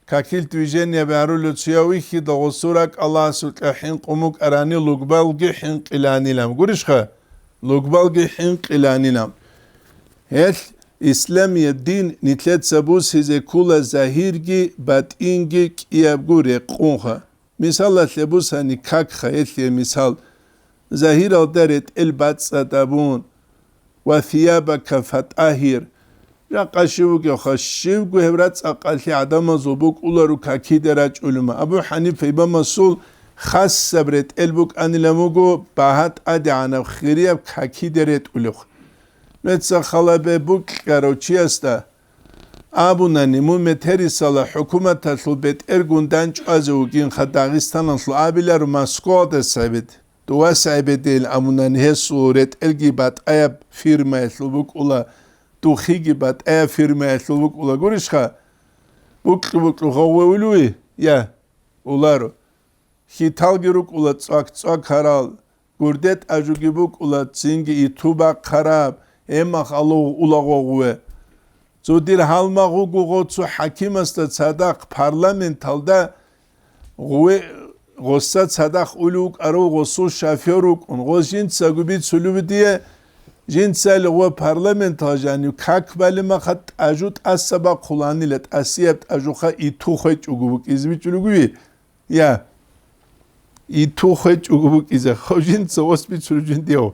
какилъ движение бегьарулев чияв вихьидал гъосул ракӀ Аллагьасукьа хӀинкъун букӀарани лугбалги хӀинкъиланилан. Гурищха? Лугбалги хӀинкъиланилан. Гьелъ исламияб дин нилъеца бусизе ккола загьирги батӀинги кӀиябго рекъунха. Мисалалъе бусани какха, гьелъие мисал, загьиралда ретӀел бацӀцӀад абун, «Ва сиябака фатӀагьир». Жакъа щив вугевха, щивго гьев рацӀцӀакъалъе гӀадамазул букӀулару какиде рачӀулема. Абу ХӀанифа имамасул хасаб ретӀел букӀанилан вуго багьа тӀадегӀанаб хирияб какиде ретӀулев. Нуца халабе букӀарав чиясда абунани, мун метерисала хӀукуматалъул бетӀергун данчӀвазе вугинха Дагъистаналъул абилару Москваялда сабид. Дова сагӀибедейин абунани, гьесул ретӀелги батӀаяб фирмаялъул букӀула, духиги батӀаяб фирмаялъул букӀула гурищха? Букьу-букьу гъовгъе улуй? Я, уларо. Хьиталги рукӀула цӀвак-цӀвак гьарал, гурде тӀажуги букӀула, цинги иту бахъараб, гьемах алугъ ула гъовгъе. Цо дир гьалмагъ вуго гъо цо хӀакимасда цадахъ парламенталда гъуве-, гъоса цадахъ улев вукӀарав гъосул шофер вукӀун. Гъос жинцаго бицулев дие, жинцали гъо парламенталъ жанив как балимаха тӀажу тӀаса бахъуланила, тӀасияб тӀажуха иту хвечӀого букӀизе бичӀулев вугеви? Я. Иту хвечӀого букӀизе. Хо жинца гъос бицулев жиндияв.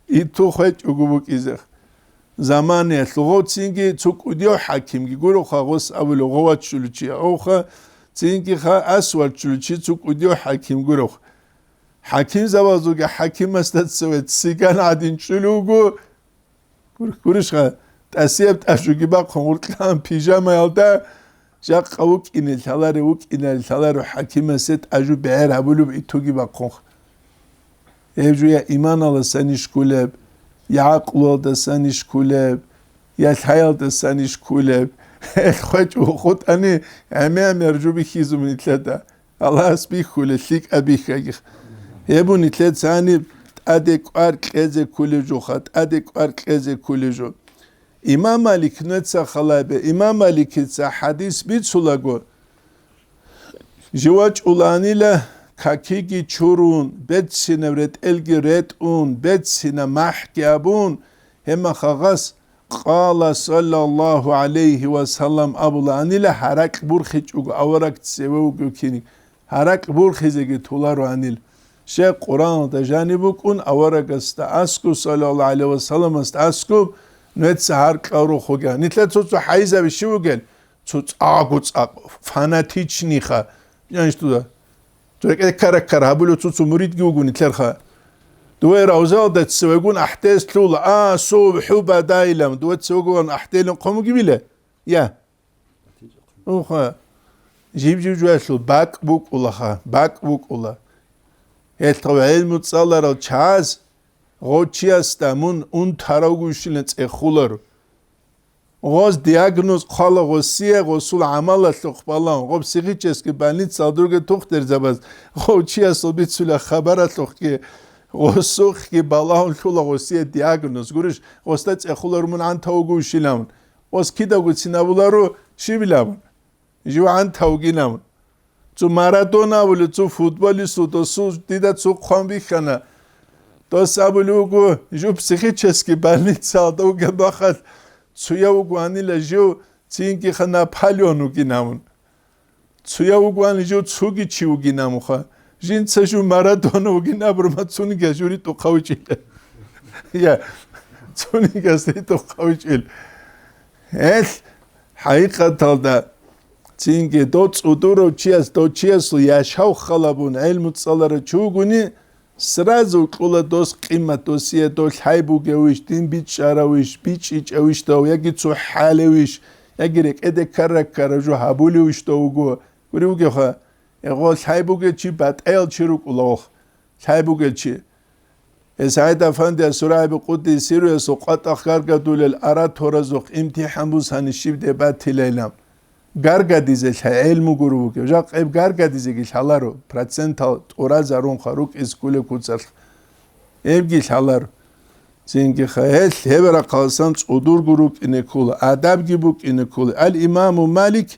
Иту хвечӀого букӀизе. Заманаялъ гъов цинги цо кӀудияв хӀакимги гуроха, гъос абулев гъов вачулев чи гьавха, цинги ха ас вачулев чи цо кӀудияв хӀаким гурох. ХӀакимзабазулги хӀакимасда цеве циган гӀадин чӀулев вуго, гур-, гурищха, тӀасияб тӀажуги бахъун гъуркьан пижамаялда, жакъа вукӀине лъаларе, вукӀинале лъаларо хӀакимасе тӀажу бегӀер гьабулеб итуги бахъунха. Гьеб жо я иманалдасан иш кколеб, я гӀакълуялдасан иш кколеб, я лъаялдасан иш кколеб. ХвечӀо хутӀани, гӀемер-гӀемер жо бихьизабун итлъада. Аллагьас бихьулел лъикӀаб бихьагих. Гьеб бун итлъе цани тӀаде кӀвар кьезе ккулев жоха, тӀаде кӀвар кьезе ккулев жо. Имам Малик нуца халабе, Имам Маликица хадис бицулаго, жива чӀуланила какиги чурун, беццинаб ретӀелги ретӀун, беццинаб махӀги абун, гьемахъа гъас, Къала саллаллагьу гӀалайгьи ва саллам абулаанила, гьаракь бурхичӀого авараг цеве вугев киниг, гьаракь бурхизеги толароанил. Щай Къуръаналда жаниб букӀун аварагасда аскӀуб, саллаллагьу гӀалайгьи ва салламасда аскӀуб, нуца гьаркьал рухуге. Нилъер цо-цо хӀайизаби щив вугел? Цо цӀакъго цӀакъ, фанатичниха. Жаниш туда. Цо рекӀел ккара-ккара гьабулев цо-цо муридги вуго нилъерха. Дуе равзалда цевегун ахӀдес лъула, а, субхӀу бадайлам, дуе цевегун ахӀделин хъомуги биле? Я. Уха. Жиб-жиб жуялъул бакӀ букӀулаха, бакӀ букӀула. Гьелъ гъов гӀелму цӀаларал чагӀаз гъов чиясда мун унтарав вугевщинав цӀехуларо. Гъоз диагноз хъвала гъосие, гъосул гӀамалалъухъ балагьун, гъоб психический больницаялда ругел тухтурзабаз гъов чиясул бицула хабаралъухъги, гъосухъги балагьун лъула гъосие диагноз. Гурищ, гъосда цӀехуларо мун гӀантав вугевщинавун. Гъос кидавгоцин абуларо, щибилавун. Жив гӀантав вугинавун. Цо Марадона абулев, цо футболистул досул дида цо хъван бихьана. Дос абулев вуго, жив психический больницаялда вугеб мехалъ, цояв вугоанила жив цинги-ха Наполеон вугинавун. Цояв вугоанила жив цоги чи вугинавунха. Жинца жив Марадона вугин абурма цониги жури тӀухъавичӀила. Я, цониги тӀухъавичӀил. Гьелъ, хӀакъикъаталда, цинги дов цӀудурав чияс, дов чиясул яшав халабун гӀелму цӀаларав чи вугони, сразу кьула дос къимат, досие дов лъай бугевищ, дин бичӀчӀаравищ, бичӀчӀичӀавищ дов, яги цо хӀалевищ, яги рекӀеде ккара-ккара жо гьабулевищ дов вуго. Гури вугевха, гъо лъай бугев чи батӀаял чи рукӀула гъох, лъай бугев чи. Гьес гьайда фандия сурайби къуддисируясул къватӀахъ гаргадулел араторазухъ имтихӀан бусани щибде батилайилан. Гаргадизе лъай гӀелму гуро вугев. Жакъ гьеб гаргадизеги лъаларо, процентал тӀуразарунха рукӀиз кколеб куцалъ. Гьебги лъаларо. Цинги-ха гьелъ гьеб рахъаласан цӀудурго рукӀине ккола, адабги букӀине ккола. Ал-Имаму Малик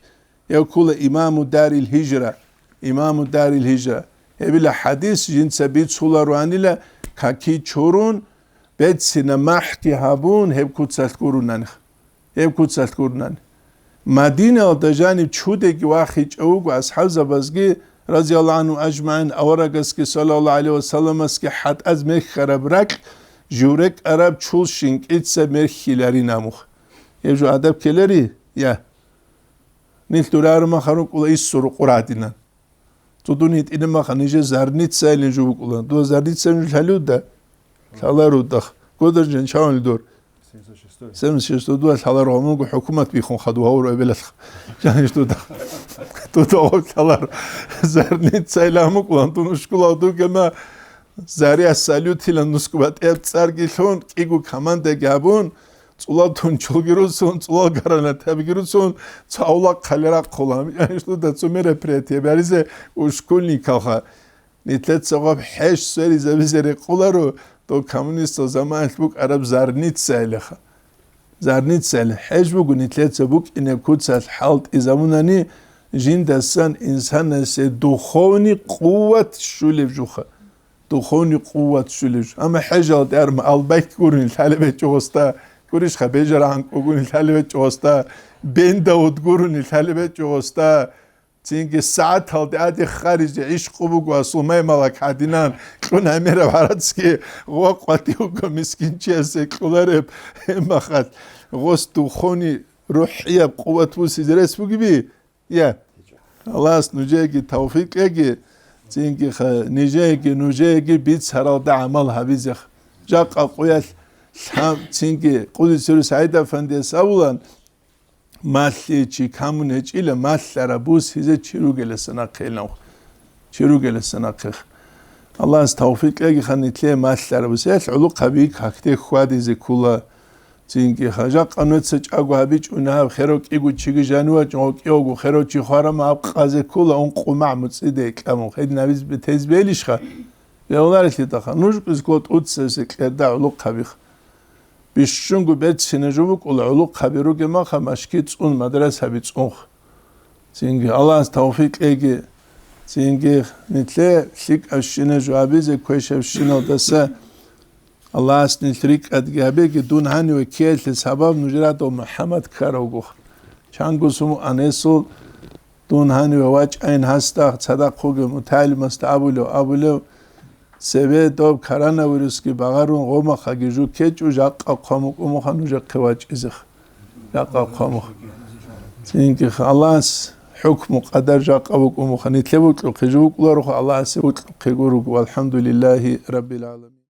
Гьев ккола имаму Дарил Гьижра, имаму Дарил Гьижра. Гьебила хӀадис жинца бицулароанила, каки чурун, бецина махӀги гьабун, гьеб куцалъ гурунани. Гьеб куцалъ гурунани. Мадинаялда жаниб чудеги вахичӀев вуго асхӀабзабазги, разияллагьу гӀангьум ажмагӀин, аварагасги, саллаллагьу гӀалайгьи ва салламасги, хӀатӀаз мехьараб ракь, журе кӀараб чул щинкӀица мерхьиларин амух. Гьеб жо адаб ккелари? Я. Нилъ дур арумаха рукӀула иссу рукъу радинан. Цо дун гьитӀинаб маха нижер Зарницайилин жо букӀула. Дур Зарницайилин жо лъалиуда? Лъаларудах. Годар жан чаван дур? Семьдесят шестой. Семьдесят шестой дуа лъалару гьамунго хӀукумат бихун хадув гьавуру эбелалъ. Жаниш дуда. Дуда гъоб лъалару. Зарницайилан мукӀулан дун ушкулав дугема Заря салютилан нусгу батӀияб цӀарги лъун, кӀиго командаги гьабун, цӀулал тунчулги руцун, цӀулал гранатабиги руцун, цо авлахъали рахъула. Гьанже дуда цо мероприятие баризе ушкульникалха. Нилъеца гъаб хӀеж сверизабизе рекъоларо, дов коммунистал заманалъ букӀараб Зарницайилаха. Зарницайилан хӀеж буго нилъеца букӀине куцалъ хӀалтӀизабунани, жиндасан инсанасе духовный къуват щулеб жуха. Духовный къуват щулеб жо. Амма хӀежалде арма албайк гурони лъалеб гьечӀо гъоста, гурищха бежарагӀанкӀ бугони лъалеб гьечӀо гъоста, бендавуд гурони лъалеб гьечӀо гъоста, цинги сагӀаталде аде харизе гӀишкъу буго асул маймалак гьадинан, кьун гӀемераб гьарацги гъо къватӀи буго мискинчиясе кьулареб гьебмахалъ гъос духовный рухӀияб къуват бусизе рес бугеби? Я. Аллагьас нужееги тавфикъ кьеги, цинги ха-, нижееги, нужееги бицаралда гӀамал гьабизех. Жакъа къуялъ лъам-, цинги къудисеру СагӀид-афандияс абулан, малъи чи камун гьечӀила, малъара бусизе чи ругеласа нахъе нав. Чи ругеласа нахъех. Аллагьас тавфикъ кьеги ха нилъее малъара бусиялъ гӀулухъаби какде хьвадизе ккула. Цинги ха жакъа нуца чӀаго гьабичӀуна гьаб, херав кӀиго чиги жанивачӀун, гъо кӀиявго херав чи хварама гьаб къазе ккола, ун къумагӀ муцӀиде кьамун. Гьедин гьабиз бетез белищха? Бегьуларелъидахъа, нуж кӀизго тӀуцазе кьерда гӀулухъабих. Бищунго берцина жо букӀула гӀулухъаби ругеб маха машки цӀун, мадрасаби цӀунх. Цинги Аллагьас тавфикъ кьеги, цинги нилъе лъикӀабщина жо гьабизе квешабщиналдаса Аллагьас нилъ рикӀкӀадги гьабеги, дун гьаниве ккеялъе сабаб нужерадав МухӀаммад ккаравгох. Чанго суму анесул дун гьаниве вачӀайин гьасда цадахъ вугев мутагӀалимасда абулев, абулев, цеве доб коронавирусги багъарун гъомахаги жу ккечӀо, жакъа хъван букӀумуха нужехъе вачӀизех. Жакъа хъвамуха. Цинги Аллагьас хӀукму къадар жакъа букӀумуха. Нилъе вукьухъе жу вукӀуларуха, Аллагьасе вукьухъе гуруго. Валхамдулиллагьи раббил гӀаламин.